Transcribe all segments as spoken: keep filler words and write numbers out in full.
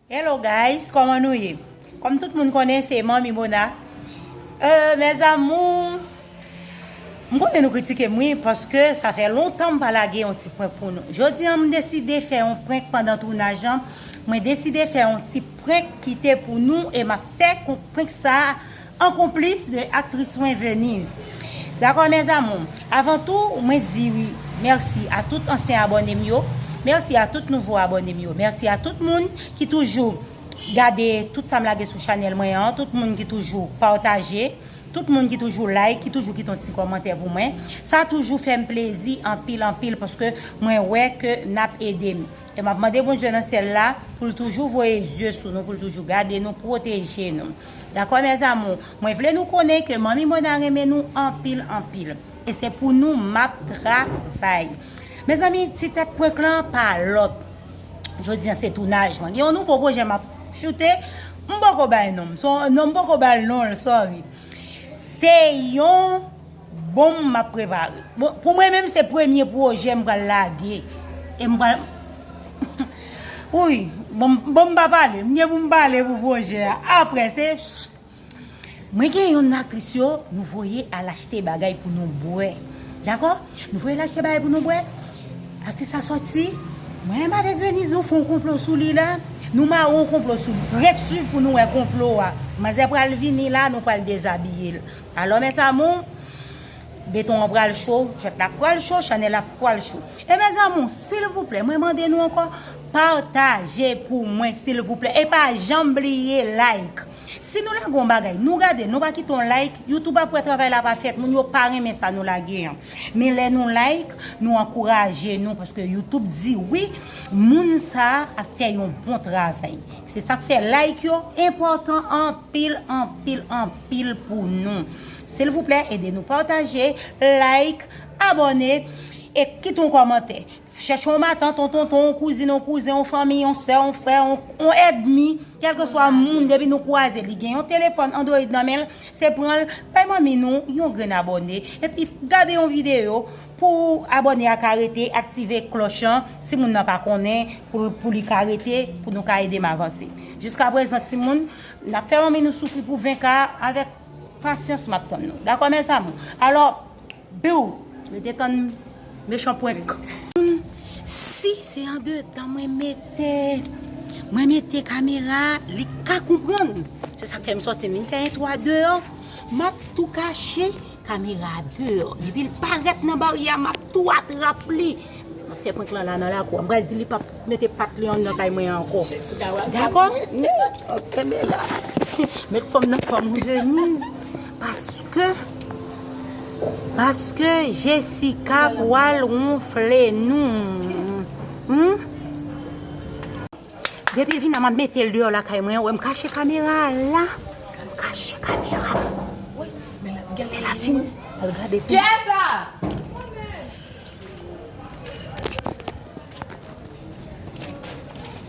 Hello guys, kòman nou ye? Kòm tout moun konnen, se Manmi Mona. Euh, mes amours, m konnen nou kritike m wi, paske sa fè lontan m pa lage yon ti prank pou nou. Jodi a, m deside fè yon prank pandan tounaj lan. Mwen deside fè yon ti prank ki te pou nou e m ap fè kon-, prank sa an konplis de aktris mwen Venise. Dakò, mes amours? Avan tou, mwen di mèsi a tout ansyen abòne m yo. Mèsi a tout nouvo abòne m yo. Mèsi a tout moun ki toujou gade tout sa m lage sou chanèl mwen an. Tout moun ki toujou pataje. Tout moun ki toujou like, ki toujou kite yon ti kòmantè pou mwen. Sa toujou fè m plezi anpil, anpil, paske mwen wè ke n ap ede m. E m ap mande Bondye nan syèl la pou l toujou voye zye sou nou, pou l toujou gade nou, pwoteje nou. Dakò, mes amours? Mwen vle nou konnen ke Manmi Mona renmen nou anpil, anpil. E se pou nou m ap travay. Mezanmi, ti tèt prank lan pa lòt. Jodi a se tounaj mwen. Gen yon nouvo pwojè m ap choute. M poko bay non m. Se yon non m poko bay non l, sorry. Se yon bonm m ap prepare. Bon, pou mwen menm, se premye pwojè m pral lage. E m pral, wi, bon, bon, m pa pale. M gen pou m pale pou pwojè a. Apre, se, mwen gen yon aktris yo, nou voye al achte bagay pou nou bwè. Dakò? Nou voye al achte bagay pou nou bwè. Aktris la sòti. Mwen menm avèk Venise, nou fè yon konplo sou li la. Nou mare yon konplo sou li. Ret swiv pou nou wè konplo a. Manzè pral vini la, nou pral dezabiye l. Alò, mes amours, beton an pral cho, jwèt la pral cho, chanèl la pral cho. E mes amours, silvouplè, mwen mande nou ankò, pataje pou mwen, silvouplè. E pa janm bliye like. Si nou lage yon bagay, nou gade, nou pa kite yon like, YouTube ap wè travay la pa fèt. Moun yo pa renmen sa nou lage an. Men lè nou like, nou ankouraje nou, paske YouTube di wi, moun sa ap fè yon bon travay. Se sa k fè like yo enpòtan anpil, anpil, anpil pou nou. Silvouplè, ede nou pataje, like, abòne e kite yon kòmantè. Chèche yon matant, yon tonton, yon kouzin, yon kouzen, yon fanmi, yon sè, yon frè, yon, yon èdmi, kèlkeswa moun, depi nou kwaze, li gen yon telefòn Android nan men l, se pran l, bay manmi nou yon grenn abòne, epi gade yon videyo pou abòne a ka rete, aktive klòch lan, si moun nan pa konnen, pou, pou li ka rete, pou nou ka ede m avanse. Jiskaprezan, timoun, n ap fè manmi nou soufri pou ven K avèk pasyans, m ap tann nou. Dakò, mes amours? Alò, biw, mete tann mechan prank. Si se andedan mwen mete, mwen mete kamera, li ka konprann. Se sa k fè m sòti, m vin fè entwo a deyò. M ap tou kache kamera a deyò. Depi l parèt nan baryè a, m ap tou atrap li. M ap fè prank lan la nan lakou a. M pral di li p ap mete pat li anndan kay mwen an ankò. Dakò? Ok, men la. Met fòm nan fòm Venise. Paske, paske Jessica pral wonfle nou. Hmm? Depi l vin la, m ap mete l deyò lakay mwen. Wè m kache kamera a la. M kache kamera. Lè l ap vin, al gade pou. Kiyès sa?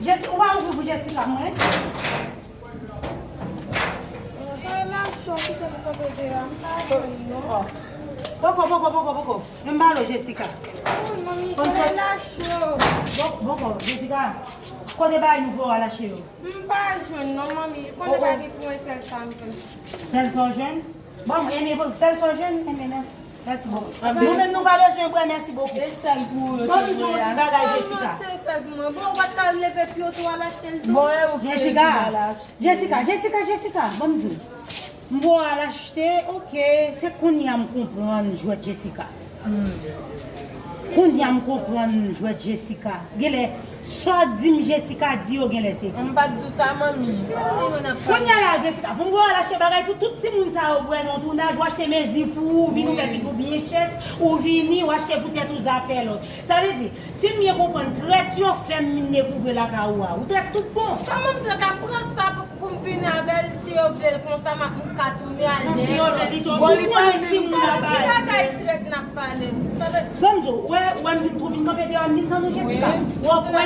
Jesi, ou pa ouvri pou Jessica mwen? Sa la cho, kite m kanpe deyò, m pa jwenn non. Poko, poko, poko, poko. Men m pale w, Jessica. Wi, manmi, solèy la cho. Poko, Jessica. Kote bagay nou voye al achte yo? M pa jwenn non, manmi. Konnen pa gen pou mwen, sèl sa m jwenn. Sèl sa w jwenn? Bon, enben, bon, sèl sa w jwenn? Enben, mèsi. Mèsi bokou. Nou menm nou pa bezwen bwè, mèsi bokou. E sèl pou ou yo. Bon, m di yon ti bagay, Jessica. Non, se sèl pou mwen. Bon, ou pa t ka leve pye w tou al achte l tou? Bon, e ou ki te di m al achte. Jessica, Jessica, Jessica, ban m di w. M voye w al achte, ok. Se kounye a m konprann jwèt Jessica. Kounye a m konprann jwèt Jessica. Genlè, sa w di m Jessica di yo genlè se vre. M pa t di w sa, manmi. Kounye a la, Jessica, pou m voye w al achte bagay pou tout timoun sa yo bwè nan tounaj, ou achte mezi pou ou, vin ou fè figi w byen chèch, ou vini, ou achte pou tèt ou zafè lòt. Sa vle di, si m byen konprann, trèt yo fè m vin dekouvri lakay ou a. Ou trèt tout bon. Kòman m trèt la? M pran sa pou, pou m vini avè l. Si yo vle l konsa, m ap, m ka tounen al dèyè l. Si yo vle li tou, ou konnen timoun nan pa. Ki bagay trèt n ap pale? Sa vle di. Ban m di w, wè, wè m vin tou vin kanpe deyò, m vin tann ou, Jessica. Wè, wè,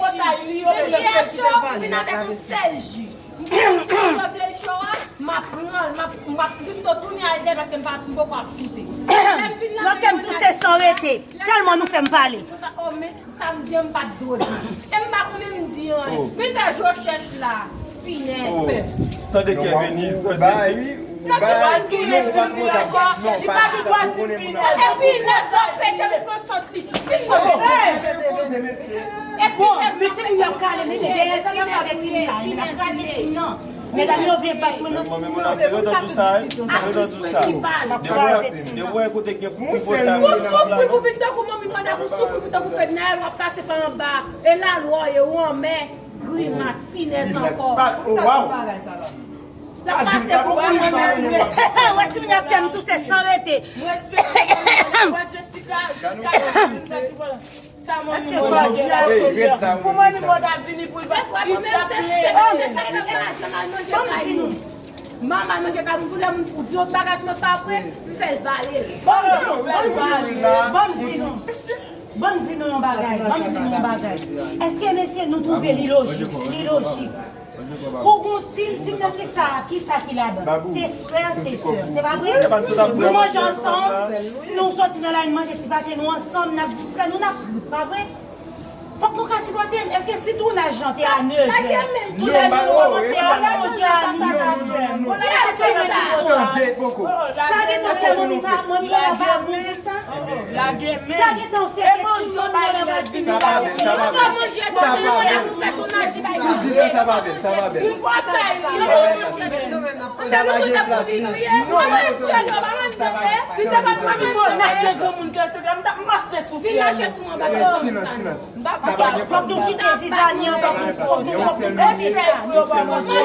potay li yo. Mesye, cho, vin avèk yon sèl ji. M gen yon ti kote vle cho a, m ap pran l, m ap, m ap pito tounen al dèyè paske m pa, m poko ap choute. Lè m vin la, lòt fè m touse san rete. Tèlman nou fè m pale. Konsa, oh, men samdi an m pa t dwe di. E m pa konnen m di anyen. Vin fè jo chèch la. Pinèz. Tande kè Veniz, tande. Sa ki fè l tounen di m vin ankò, li pa gen dwa di m Pinèz. E Pinèz la pete l pran sant li. Vin mande. E Pinèz la pete l pran sant li. Medam yo vle bat mwen nan ti moun nan. Depi w wè kote gen pou vòt la. Ou soufri pou vin tankou manmi pandan ou soufri pou tankou Fednaelle, w ap pase pa anba. E lalwa w ye, ou anmè, grimas, pinèz ankò. L ap pase pou anmè. Wè ti moun ap fè m touse san rete. Mwen espere mwen Jessica jiska Sa mwen ni mwen ap di a se pou mwen ni mwen ap vini pou li pa li pa pleye. Manman manje kay moun, lè moun fou di yon bagay sou mwen pa vre, m fè l vale l. Bon, bon, bon, bon, di nou. Ban m di nou yon bagay, ban m di nou yon bagay. Èske mesye nou twouve li lojik, li lojik? Pou gon tim, tim nan kisa, kisa ki ladan? Se frè, se sè, se pa vre? Nou manje ansanm, si nou soti nan lari n manje ti pate nou ansanm, n ap distrè nou, n ap trip, pa vre? Fòk nou ka sipòte m. Èske si tounaj lan te a nèv è, tounaj lan kòmanse a onz è a midi, sa gentan fè manmi pa, manmi pa vagabon konsa? Sa gentan fè ke ti manmi yo nan vagabon. Sa pa bèl, sa pa bèl. Sa pa bèl. Si w di sa, sa pa bèl, sa pa bèl. Sa pa gen plas li. Non, non, non, non. Sa pa gen plas. Si se pa t manmi Monat de granmoun ki respekte m, m t ap mache sou frè nou. Silans, silans. Fòk nou kite zizani an, fòk nou, fòk nou, fòk nou kite sa. Manti,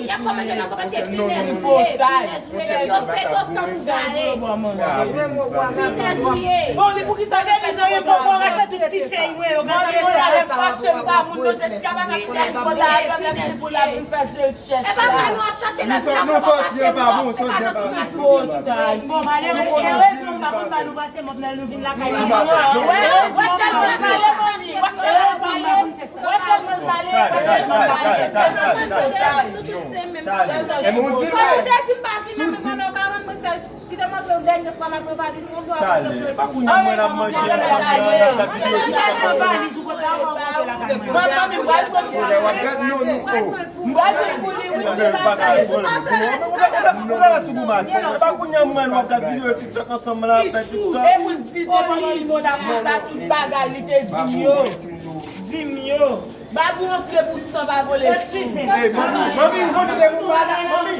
y ap kòmante nan kòmantè, pinèz ou ye, pinèz ou ye, yo pete w san pou gale. Pinèz ou ye. Bon, li pou ki sa gen si nan yon poko rache tout ti fèy mwen yo, gade yo. Fache m pa moun nan Jessica pa ka konnen fò ta atann lè pou la vin fè jel chèch la. E pa sa nou ap chache la, nou sòti an pa bon, sòti an pa bon. Bon, malere, erezman m pa konn ba nou pase mòb nan nou vin lakay nou. Wè, wè tèlman l pale, manmi. Wè tèlman l pale, wè tèlman l pale. Talè. E mwen di nou. Talè. E pa kounye a mwen ap manje ansanm nan, n ap gad videyo TikTok ansanm. Manmi, manmi, m pral pran. Kounye a w ap gad non nou. M pral vin pou li, wi, se pa sa. Ou gade sou Boumadi. E pa kounye a mwen w ap gad videyo TikTok ansanm la, ap fè TikTok. E pou l di devan manmi Mona konsa tout bagay li te di m yo. Di m yo. Ba nou antre pou san pa vole sou. Ey, manmi, manmi, manmi, leve ou pa la, manmi.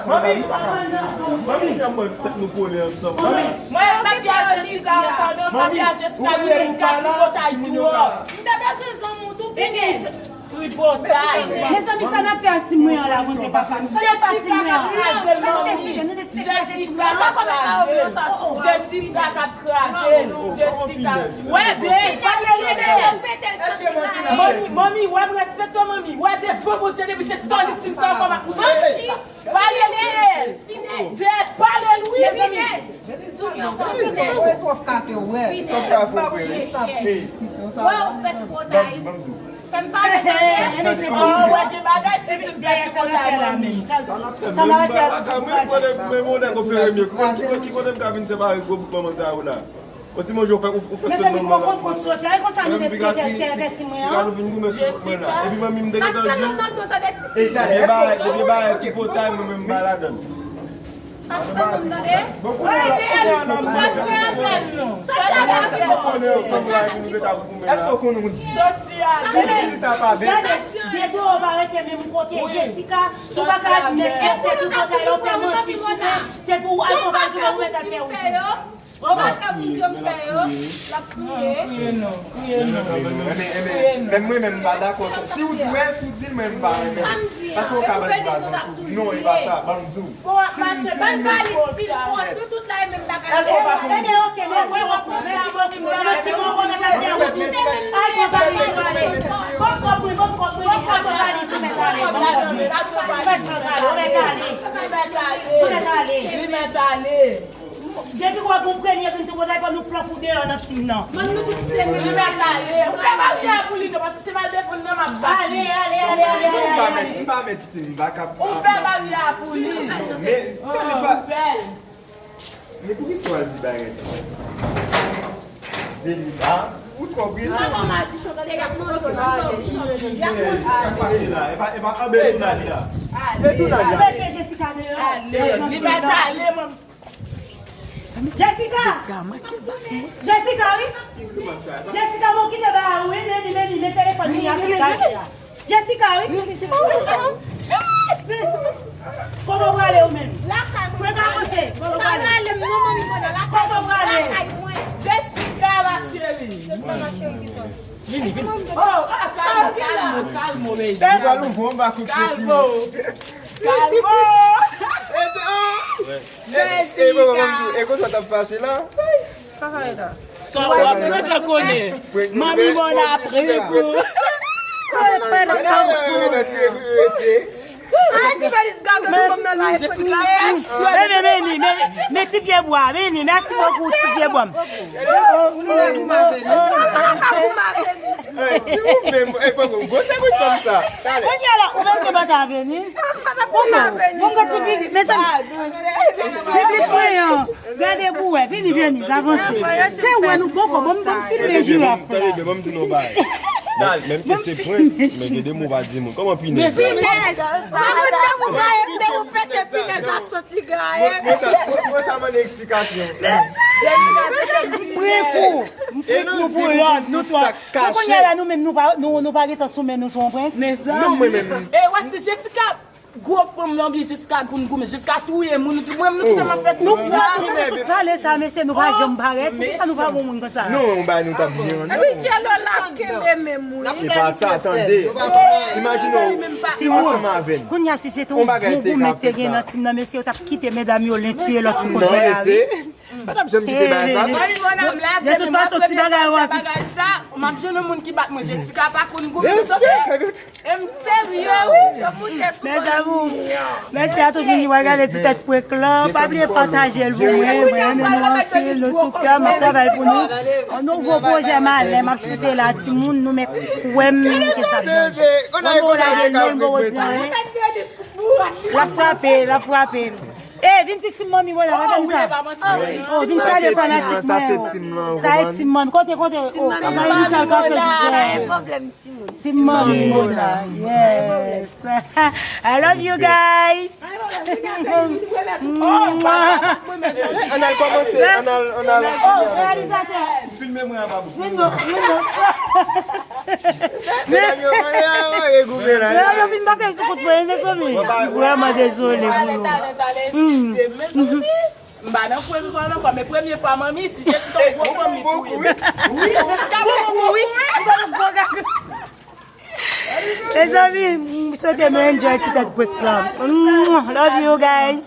Manmi, manmi. Mwen tèt nou kole ansanm, manmi. Mwen pa byen Jessica ankò non, pa byen Jessica, nou Jessica tripotay twòp. M te bezwen zanmi w tou, pinèz. Tripotay. Mezanmi, sa n ap fè ak ti mwen an la, Bondye papa m? Sa n ap fè ak ti mwen an? Sa nou deside? Nou deside kraze ti mwen an? Jessica k ap kraze l. Jessica k ap kraze l. Jessica. Wè, bèy, pale li de. Manmi, manmi, wè m respekte w, manmi. Wè devan Bondye depi Jessica li di m sa ankò m ap moute Jessica. Pale li de. Dèt, pale l wi. Mezanmi. Sa w ap fè wè? Sa w ap fè wè? Wè ou fè tripotay. Fè m pale tande. Enben se pou ou wè gen bagay si tout gade kòt la, manmi. Sa n ap fè menm bagay la, mwen konnen menm yon nèg ou fè remye. Ki kote m ka vin separe gwo bout manman sa yo la? Yon ti manje ou fè, ou fè sèl manman la. Mezanmi, ou konn kont soti a, e konsa nou deside kèlke avèti mwen an. Pika nou vin goumen sou kont mwen la. Epi manmi m te gentan di w. Debyen bagay, debyen bagay ki potay mwen menm m pa ladann. Pastè m tande. Bon, kounye a la, kounye a la, mwen soti avè l non. Soti avè l. Èske w konnen ansanm la epi nou gentan pou goumen la? Èske w konnen ou di? Soti avè l. Si w di l sa pa bèl. Gade, dedo w pa rete menm kote. Jessica, si w pa ka admèt ke w fè tout bagay yo, fè manti sou mwen, se pou w al pran bagay sou mwen pou mèt al fè wout ou. Ou pa ka moun di yo m fè yo, l ap kriye. Non, kriye non, kriye non. Enben, enben, menm mwen menm m pa dakò sa. Si w di, wè, si w di l, mwen m pa renmen l. Paske w ka ban m valiz an tou. Non, e pa sa, ban m di w. Bon, w ap mache, ban valiz pil pwòch, nou tout la e menm bagay. Èske w pa konn? Enben, oke, mèsi bokou, mèsi bokou. Mèsi bokou, mèt al fè wout ou. Al pran valiz ou ale. Pran kòb mwen, pran kòb mwen, al pran valiz ou mèt ale. Ou mèt ale, ou mèt ale. Ou mèt ale. Li mèt ale. Depi w ap gon premye vin tou, potay fò nou flank ou deyò nan tim nan. Ban nou tout se menm. Li mèt ale. Ou fè baryè pou li non, paske se mal defann nan m ap bat. Ale, ale, ale, ale, ale, ale. M pa mèt, m pa mèt tim, m pa ka. Ou fè baryè pou li. Men, oh, ou fè l. Men poukisa w al di bagay sa? Vini la. Ou twò prese. Sa k pase la? E pa, e pa anbe tounaj la. E tounaj la. Li mèt ale, manmi. Jessica! Jessica, wi. Jessica, mwen kite ba ou, wi, men li, men li, men telefòn li a sou kache a. Jessica, wi. Kote w prale ou menm? Frè ka avanse. Kote w prale? Kote w prale? Jessica, ma chérie. Vini, vini. Oh, ah, kalmo, kalmo, kalmo, baby. Kalmo. Kalmo. Jessica. E konsa t ap fache la? Sa w ap pran tan konnen. Manmi mòn apre kou. Meni, meni, meni, men ti pye bwa, meni, mèsi bokou ti pye bwa m. Kounye a la, ou mèt yo pa ta vini. Bon, bon, bon, ti pye, mezanmi. Piblik mwen an. Gade pou wè, vini, vini, avanse. Se wè nou poko, bon, bon, filme jiraf la. Tande, ban m di nou bagay. Menm ke se prank, men gen de mo pa di moun. Kòman pinèz la? Mwen sa, mwen sa mande eksplikasyon. M pran kou, m pran kou pou lòd, nou twa. Bon, kounye a la, nou menm, nou pa, nou, nou pa gentan sou men nou sou yon prank? Non, mwen menm. E wè, si Jessica Gwo fanm lan byen jiska goun goumen, jiska touye moun, mwen, nou kite m ap fè tout sa. Pale sa, mesye, nou pa janm parèt. Poukisa nou pa bon moun konsa? Non, yon bagay nou t ap jere an. Epi Jello la kenbe menm, wi. E pa sa, tande. Imajine w, si w ansanm avè n. Kounye a, si se te yon bon goumen ki te gen nan tim nan, mesye, yo t ap kite medam yo len tiye lòt sou kote a, wi. Pa t ap janm kite bagay sa. Mwen menm, mwen ap lave men, m ap premye fwa m fè bagay sa, m ap jwenn yon moun ki bat mwen. Jessica pa konn goumen, mesye. E m serye, wi. Mes amours, mèsi a tout moun ki pral gade ti tèt prank lan. Pa bliye pataje l pou mwen. Mwen renmen nou anpil, nou sou kè, m ap travay pou nou. Yon nouvo pwojè malè, m ap choute la, timoun, nou mèt kwè m ke sa ap manje. Yon nouvo lage non, nouvo di anyen. L ap frape, l ap frape. E, vin ti tim manmi, wè la, pa fè sa. Oh, vin salye fanatik mwen yo. Sa e tim manmi. Kote, kote? Oh, sa pa yon sal kache di. Tim manmi Mona. Yes. I love you guys. Ann al kòmanse, ann al, ann al. Oh, reyalizatè. Filme mwen anba bout. Vin non, vin non. Medam yo, yo, yo, yo, yo, yo, yo vin bate sou kout pwen, mezanmi. Vrèman dezole pou yo. M pa nan pwen m pran ankò, men premye fwa manmi, si Jessica yon gwo fanmi pou li. Wi, Jessica bon pou li. Mezanmi, m swete nou enjoy ti tèt prank lan. Mwah, love you guys.